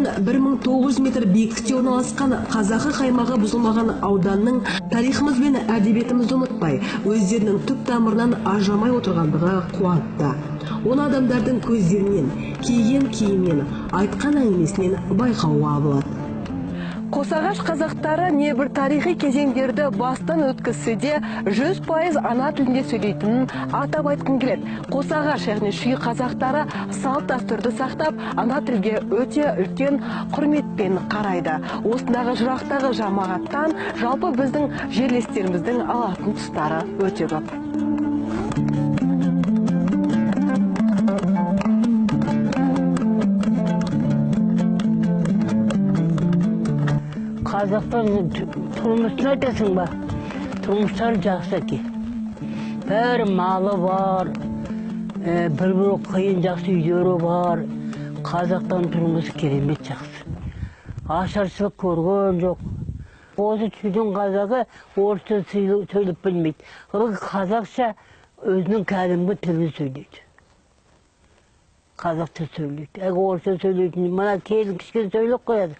теңізінен 1900 метр биіктікте орналасқан қазақы қаймағы бұзылмаған ауданның тарихымыз бен әдебиетімізді ұмытпай, өздерінің түп тамырынан ажырамай отырғандығы қуантты. Оны адамдардың көздерінен, киген киімінен, айтқан әңгімесінен байқауға болады. Қосағаш қазақтары небір тарихи кезеңдерді бастан өткізсе де 100% ана тілінде сөйлейтінін атап айтқым келеді. Қосағаш, яғни Шүй қазақтары салт дәстүрді сақтап, ана тілге өте үлкен құрметпен қарайды. Осындағы жырақтағы жамағаттан жалпы біздің жерлестеріміздің алатын тұстары өте көп. Қазақтың тұрмысын айтасың ба? Тұрмыстары жақсы екен. Бәрі малы бар, бір-бір қиын жақсы үйлері бар. Қазақтың тұрмысы керемет жақсы. Ашаршылық көрген жоқ. Осы Шүйдің қазағы орысша сөйлеп білмейді. Ол қазақша өзінің кәдімгі тілін сөйлейді. Қазақша сөйлейді. Әлгі орысша сөйлейтін, мына келін кішкене сөйлеп қояды.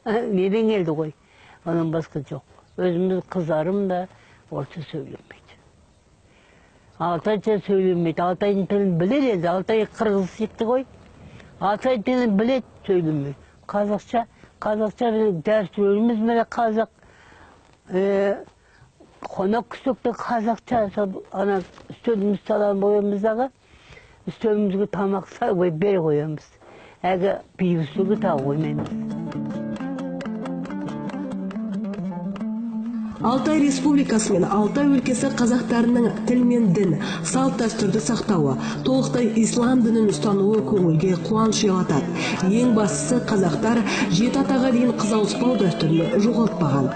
Неден келді ғой? Оның басқа жоқ. Өзіміз қыздарым да орысша сөйлемейді. Алтайша сөйлемейді. Алтайдың тілін біледі енді. Алтай қырғыз сияқты ғой. Алтай тілін біледі, сөйлемейді. Қазақша, қазақша дәстүріміз міне қазақ. Қонақ күсекте қазақша ана үстеліміз салам қоямыз дағы. Үстелімізге тамақ салып бер қоямыз. Әлгі биік үстелге тағы қоймаймыз. Алтай Республикасы мен Алтай өлкесі қазақтарының тіл мен дін, салт дәстүрді сақтауы, толықтай ислам дінін ұстануы көңілге қуаныш ұялатады. Ең бастысы қазақтар жеті атаға дейін қыз ауыспау дәстүрін жоғалтпаған.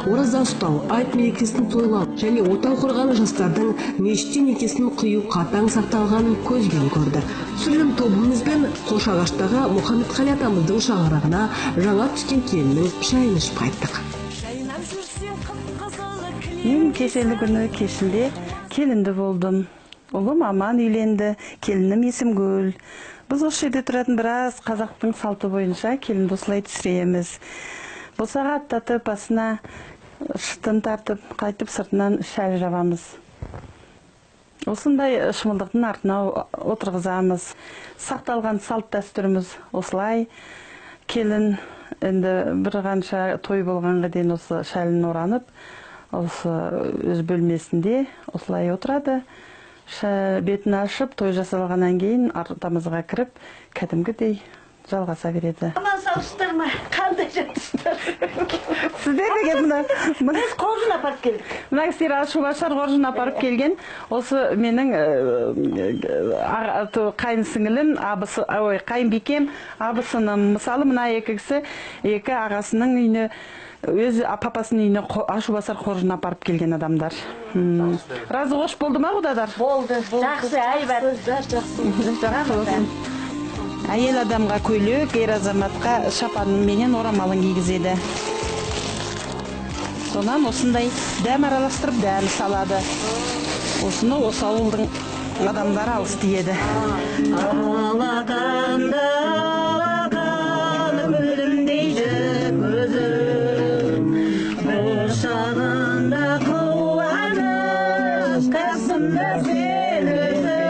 Ораза ұстау, айт мерекесін тойлау және отау құрған жастардың мешітте некесін қию қатаң сақталғанын көзбен көрді. Түсірілім тобымызбен Қошағаштағы Мұхаммедқали атамыздың шаңырағына жаңа түскен келіннің шайын ішіп қайттық. Мен кешелі күні кешінде келінді болдым. Ұлым Аман үйленді, келінім Есімгүл. Біз осы жерде тұратын біраз қазақтың салты бойынша келінді осылай түсіреміз. Босаға аттатып, басына шытын тартып, қайтып сыртынан шәл жабамыз. Осындай шымылдықтың артына отырғызамыз. Сақталған салт дәстүріміз осылай. Келін енді бір қанша той болғанға дейін осы шәлін оранып, осы өз бөлмесінде осылай отырады. Бетін ашып, той жасалғаннан кейін ортамызға кіріп, кәдімгідей жалғаса береді. Аман саусыздар ма? Қандай жатсыздар? Сіздер деген мына біз қоржын апарып келдік. Мына кісілер ашубашар қоржын апарып келген. Осы менің қайын сіңілім, абысы, ой, қайынбикем, абысыным. Мысалы, мына екі кісі екі ағасының үйіне, өз папасының үйіне ашубасар қоржын апарып келген адамдар. Разы қош болды ма, құдадар? Болды. Жақсы, әйбат. Жақсы. Жақсы болсын. Әйел адамға көйлек, ер азаматқа шапан менен орамалын кигізеді. Сонан осындай дәм араластырып дәм салады. Осыны осы ауылдың адамдары алыс тиеді. Алақанда алақан өлімдейді көзім. Құшағында қуаныш, қасымда сен өзің.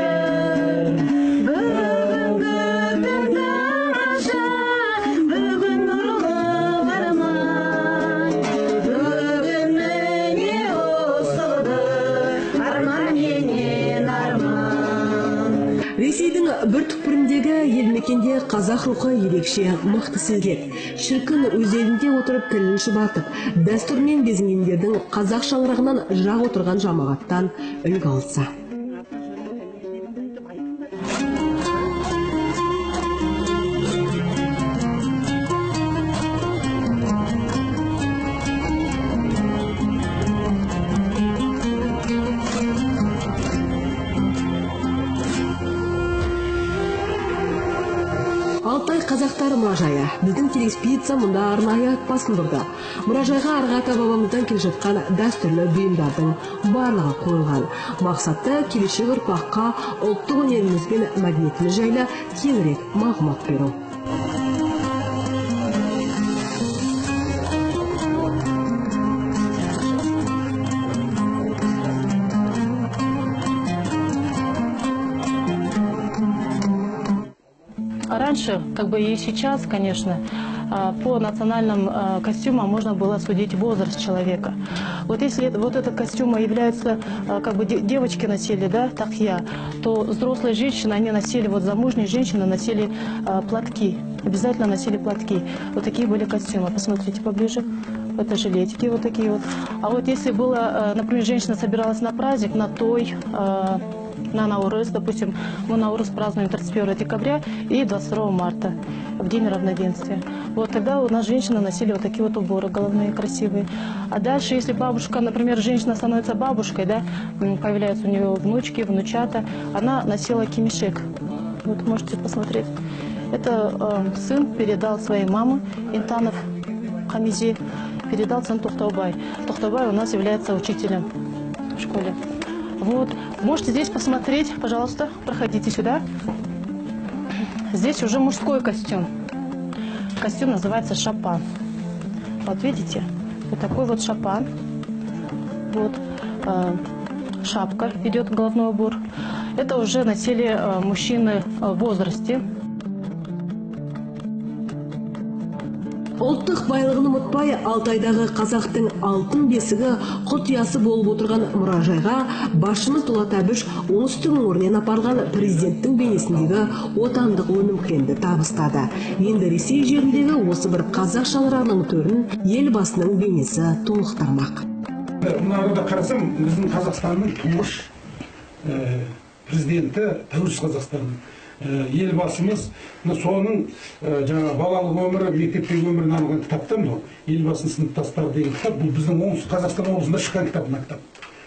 Бүгінгі түн тамаша, бүгін нұрлы арман. Бүгін міне осылды арман менен арман. Ресейдің бір түкпіріндегі елмекенде қазақ рухы ерекше мықты сезіледі. Шіркін өз елінде отырып тілін шұбатып, дәстүрмен безінгендердің қазақ шаңырағынан жырақ отырған жамағаттан үлгі алса. Алтай қазақтары мұражайы. Біздің телеэкспедиция мұнда арнайы ат басын бұрды. Мұражайға арғы ата-бабамыздан келе жатқан дәстүрлі бұйымдардың барлығы қойылған. Мақсаты келешек ұрпаққа ұлттық өнеріміз бен мәдениетіміз жайлы кеңірек мағлұмат беру. Раньше, как бы и сейчас, конечно, по национальным костюмам можно было судить возраст человека. Вот если вот этот костюм является, как бы девочки носили, да, тахья, то взрослые женщины, они носили, вот замужние женщины носили платки, обязательно носили платки. Вот такие были костюмы, посмотрите поближе. Это жилетики вот такие вот. А вот если было, например, женщина собиралась на праздник, на той, на Наурыз, допустим, мы Наурыз празднуем 31 декабря и 22 марта, в день равноденствия. Вот тогда у нас женщины носили вот такие вот уборы головные красивые. А дальше, если бабушка, например, женщина становится бабушкой, да, появляются у нее внучки, внучата, она носила кимишек. Вот можете посмотреть. Это сын передал своей маме, Интанов Хамизи, передал сын Тохтаубай. Тохтаубай у нас является учителем в школе. Вот. Можете здесь посмотреть, пожалуйста, проходите сюда. Здесь уже мужской костюм. Костюм называется шапан. Вот видите, вот такой вот шапан. Вот шапка идет, головной убор. Это уже носили мужчины в возрасте. Ұлттық байлығын ұмытпай, Алтайдағы қазақтың алтын бесігі құт ұясы болып отырған мұражайға басшымыз Дулат Әбіш оңтүстік өңірінен апарған президенттің бейнесіндегі отандық өнім кілемді табыстады. Енді Ресей жеріндегі осы бір қазақ шаңырағының төрін елбасының бейнесі толықтырмақ. Мына арада қарасам, біздің Қазақстанның тұңғыш президенті, тәуелсіз Қазақстанның елбасымыз, соның жаңа балалық өмірі, мектептегі өмірін арналған кітапта мынау «Елбасының сыныптастары» деген кітап, бұл біздің Оңтүстік Қазақстан облысында шыққан кітап, мына кітап.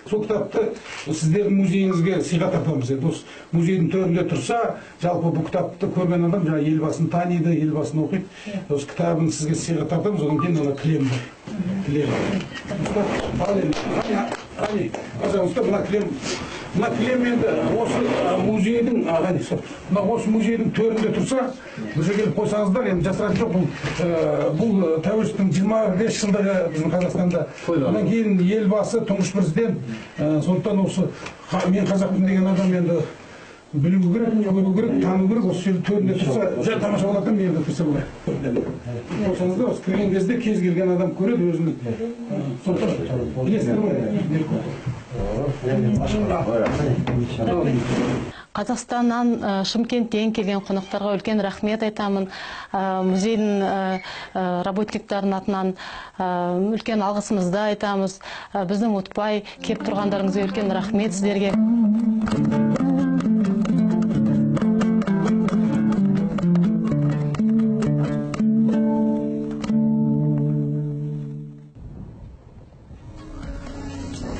Сол кітапты сіздердің музейіңізге сыйға тартамыз. Енді осы музейдің төрінде тұрса, жалпы бұл кітапты көрген адам жаңа елбасын таниды, елбасын оқиды. Осы кітабын сізге сыйға тартамыз, одан кейін ана кілем бар. Кілем. Пожалуйста, мына кілем. Мына кілем енді осы музейдің, мына осы музейдің төрінде тұрса, бұл жерге келіп қойсаңыздар, енді жасыратын жоқ, бұл тәуелсіздіктің 25 жылдығы біздің Қазақстанда. Одан кейін елбасы, тұңғыш президент, сондықтан осы мен қазақпын деген адам енді білу керек, көру керек, тану керек, осы жерде төрінде тұрса, жай тамаша болатын, мен енді тұрса былай. Қойсаңыздар, осы кірген кезде кез келген адам көреді өзінің. Сондықтан білесіздер ғой. Қазақстаннан, Шымкенттен келген қонақтарға үлкен рахмет айтамын. Музейдің работниктарының атынан үлкен алғысымызды айтамыз. Біздің ұмытпай келіп тұрғандарыңызға үлкен рахмет сіздерге.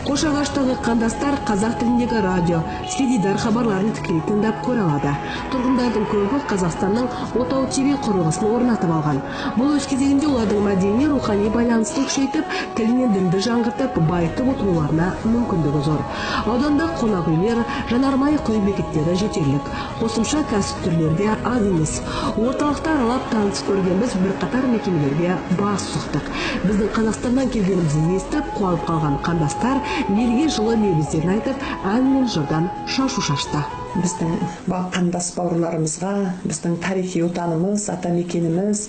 Қосағаштағы қандастар қазақ тіліндегі радио, теледидар хабарларын тікелей тыңдап көре алады. Тұрғындардың көбі Қазақстанның Отау ТВ құрылғысын орнатып алған. Бұл өз кезегінде олардың мәдени, рухани байланысын күшейтіп, тіл мен дінді жаңғыртып, байытып отыруларына мүмкіндігі зор. Ауданда қонақ үйлер, жанармай құю бекеттері жетерлік. Қосымша кәсіп түрлері де аз емес. Орталықта аралап танысып көрген біз бірқатар мекемелерге бас сұқтық. Біздің Қазақстаннан келгенімізді естіп, қуанып қалған қандастар елге жылы лебіздерін айтып, ән мен жырдан шашу шашты. Біздің қандас бауырларымызға, біздің тарихи отанымыз, атамекеніміз,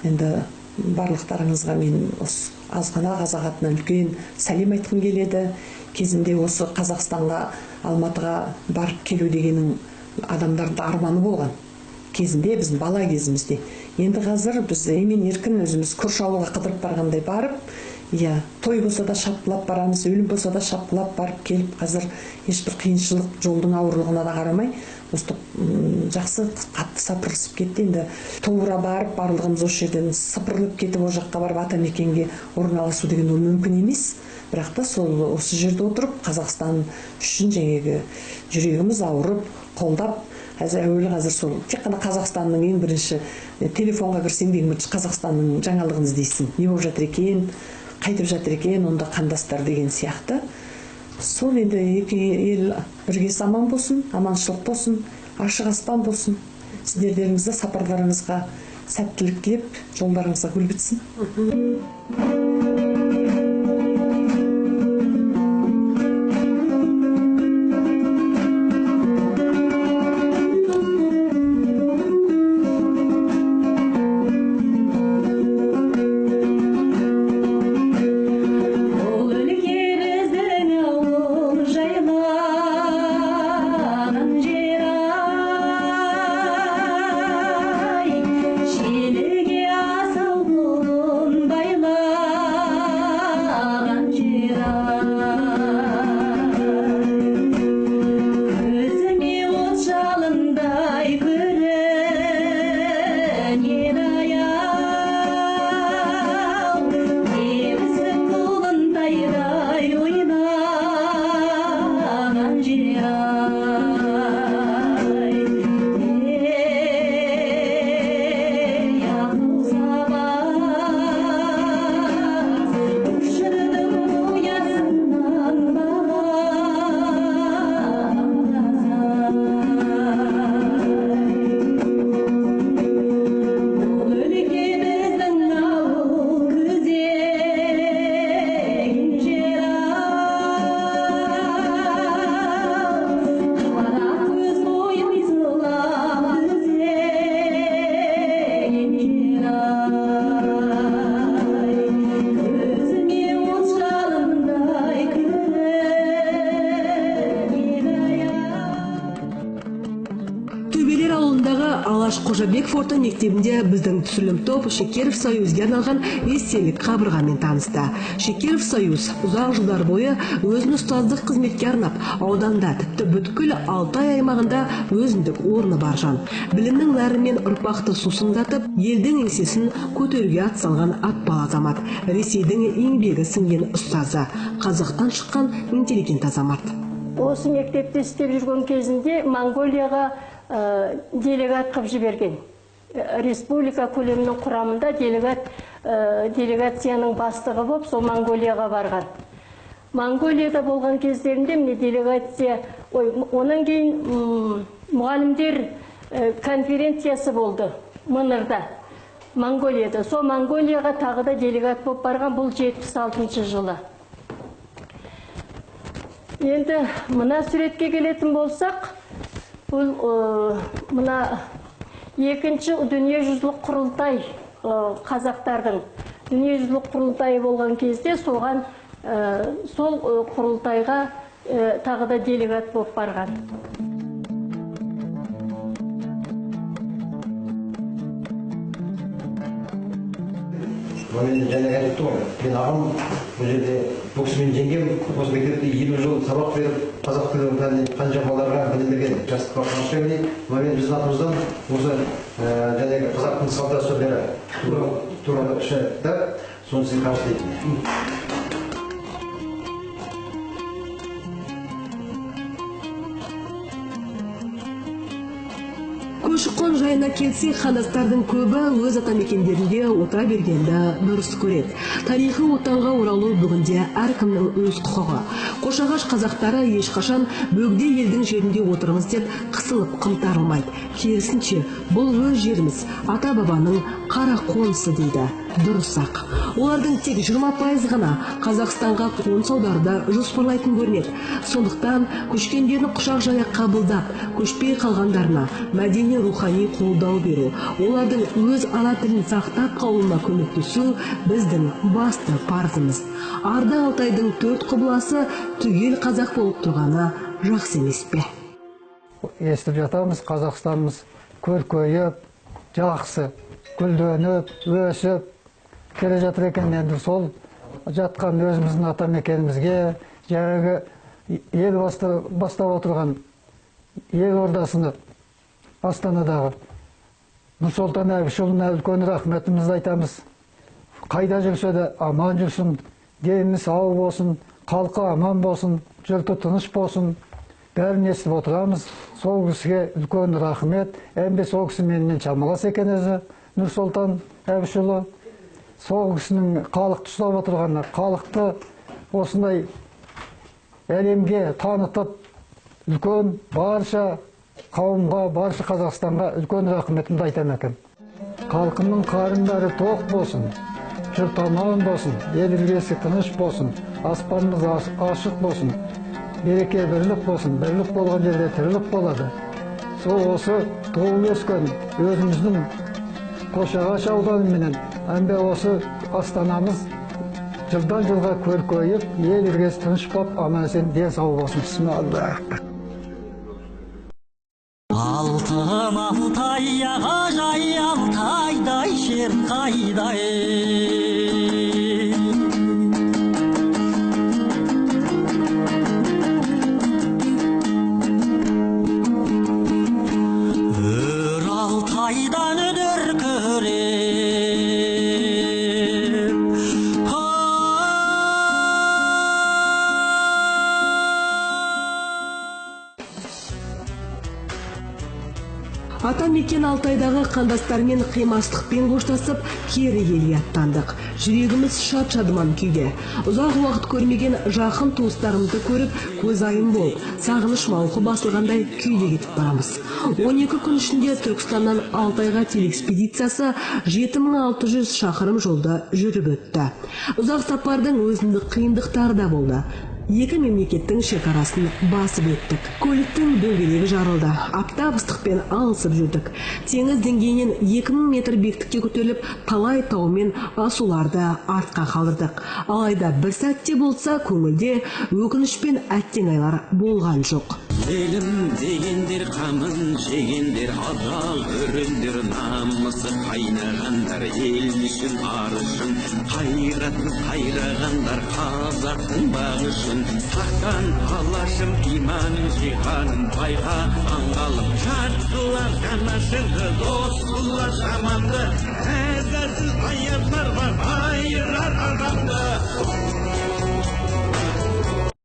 енді барлықтарыңызға мен осы азғана қазақ атынан үлкен сәлем айтқым келеді. Кезінде осы Қазақстанға, Алматыға барып келу дегенің адамдардың арманы болған. Кезінде, біздің бала кезімізде. Енді қазір біз емен еркін өзіміз көрші ауылға қыдырып барғандай барып, иә, той болса да шапқылап барамыз, өлім болса да шапқылап барып келіп, қазір ешбір қиыншылық, жолдың ауырлығына да қарамай, осы жақсы қатты сапырылысып кетті. Енді тура барып, барлығымыз осы жерден сыпырылып кетіп, ол жаққа барып атамекенге орналасу деген ол мүмкін емес. Бірақ та сол осы жерде отырып, Қазақстан үшін жаңағы жүрегіміз ауырып, қолдап, әуелі қазір сол тек қана Қазақстанның ең бірінші телефонға кірсең де ең бірінші Қазақстанның жаңалығын іздейсің. Не болып жатыр екен, қайтып жатыр екен, онда қандастар деген сияқты. Сол енді екі ел біргесі аман болсын, аманшылық болсын, ашық аспан болсын. Сіздердеріңізді сапарларыңызға сәттілік тілеп, жолдарыңызға гүл бітсін. Қосағаш Қожабеков орта мектебінде біздің түсірілім топ Шекеров Союзге арналған естелік қабырғамен танысты. Шекеров Союз ұзақ жылдар бойы өзін ұстаздық қызметке арнап, ауданда, тіпті бүткіл Алтай аймағында өзіндік орны бар жан. Білімнің нәрімен ұрпақты сусындатып, елдің еңсесін көтеруге атсалған атпал азамат. Ресейдің еңбегі сіңген ұстазы, қазақтан шыққан интеллигент азамат. Осы мектепте істеп жүрген кезінде Монголияға делегат қып жіберген. Республика көлемінің құрамында делегацияның бастығы болып сол Монголияға барған. Монголияда болған кездерінде міне делегация, онан кейін мұғалімдер конференциясы болды Мынырда, Монголияда. Сол Монголияға тағы да делегат болып барған, бұл 76 жылы. Енді мына суретке келетін болсақ, бұл мына екінші дүниежүзілік құрылтай, қазақтардың дүниежүзілік құрылтайы болған кезде соған сол құрылтайға тағы да делегат болып барған. Мен және айтты ғой, мен ағам бұл жерде бұл кісімен жеңгем осы мектепте 50 жыл сабақ беріп, қазақ тілі пәнінен қанша балаларға білім берген жастыққа қуаныш бермей, мына мен біздің атымыздан осы жаңағы қазақтың салт дәстүрлері туралы кітап, соны сізге табыстаймын. Көші-қон жайына келсек, қандастардың көбі өз атамекендерінде отыра бергенді дұрыс көреді. Тарихи отанға оралу бүгінде әркімнің өз құқығы. Қошағаш қазақтары ешқашан бөгде елдің жерінде отырмыз деп қысылып қымтарылмайды. Керісінше, бұл өз жеріміз, ата-бабаның қара қонысы дейді. Дұрыс-ақ. Олардың тек 20% ғана Қазақстанға қоныс аударуды жоспарлайтын көрінеді. Сондықтан көшкендерін құшақ жая қабылдап, көшпей қалғандарына мәдени рухани қолдау беру, олардың өз ана тілін сақтап қалуына көмектесу біздің басты парызымыз. Арда Алтайдың төрт құбыласы түгел қазақ болып тұрғаны жақсы емес пе? Естіп жатамыз, Қазақстанымыз көркейіп, жақсы, гүлденіп, өсіп келе жатыр екен. Енді сол жатқан өзіміздің атамекенімізге, жаңағы ел бастап отырған елордасыны, Астанадағы Нұрсұлтан Әбішұлына үлкен рахметімізді айтамыз. Қайда жүрсе де аман жүрсін, дені сау болсын, халқы аман болсын, жұрты тыныш болсын. Бәрін естіп отырамыз. Сол кісіге үлкен рахмет. Әмбе сол кісі менімен шамалас екен өзі, Нұрсұлтан Әбішұлы. Сол кісінің халықты ұстап отырғаны, халықты осындай әлемге танытып, үлкен барша қауымға, барша Қазақстанға үлкен рахметімді айтам екен. Халқымның қарындары тоқ болсын, жұрт аман болсын, ел іргесі тыныш болсын, аспанымыз ашық болсын, береке бірлік болсын, бірлік болған жерде тірлік болады. Сол осы туып өскен өзіміздің Қошағаш ауданыменен әмбе осы Астанамыз жылдан жылға көркейіп, ел іргесі тыныш болып, аман есен ден сау болсын. Бисмиллах. Алтын Алтай ағажай, Алтайдай жер қайдай. Өр Алтайдан дүркіреп. Атамекен Алтайдағы қандастармен қимастықпен қоштасып, кері елге аттандық. Жүрегіміз шат-шадыман күйде. Ұзақ уақыт көрмеген жақын туыстарымызды көріп, көзайым болып, сағыныш мауқы басылғандай күйде кетіп барамыз. 12 күн ішінде Түркістаннан Алтайға телеэкспедициясы 7600 шақырым жолды жүріп өтті. Ұзақ сапардың өзіндік қиындықтары да болды. Екі мемлекеттің шекарасын басып өттік. Көліктің дөңгелегі жарылды. Аптап ыстықпен алысып жүрдік. Теңіз деңгейінен 2000 метр биіктікке көтеріліп, талай тау мен асуларды артқа қалдырдық. Алайда бір сәтте болса көңілде өкініш пен әттең айлар болған жоқ. Елім дегендер, қамын жегендер, адал өрендер, намысы қайнағандар, ел үшін, ар үшін қайратын қайрағандар, қазақтың бағы үшін. Сақтан, Алашым, иманың жиғаным, байқа, аңғалым. Жат қылар жанашырды, дос қылар жаманды.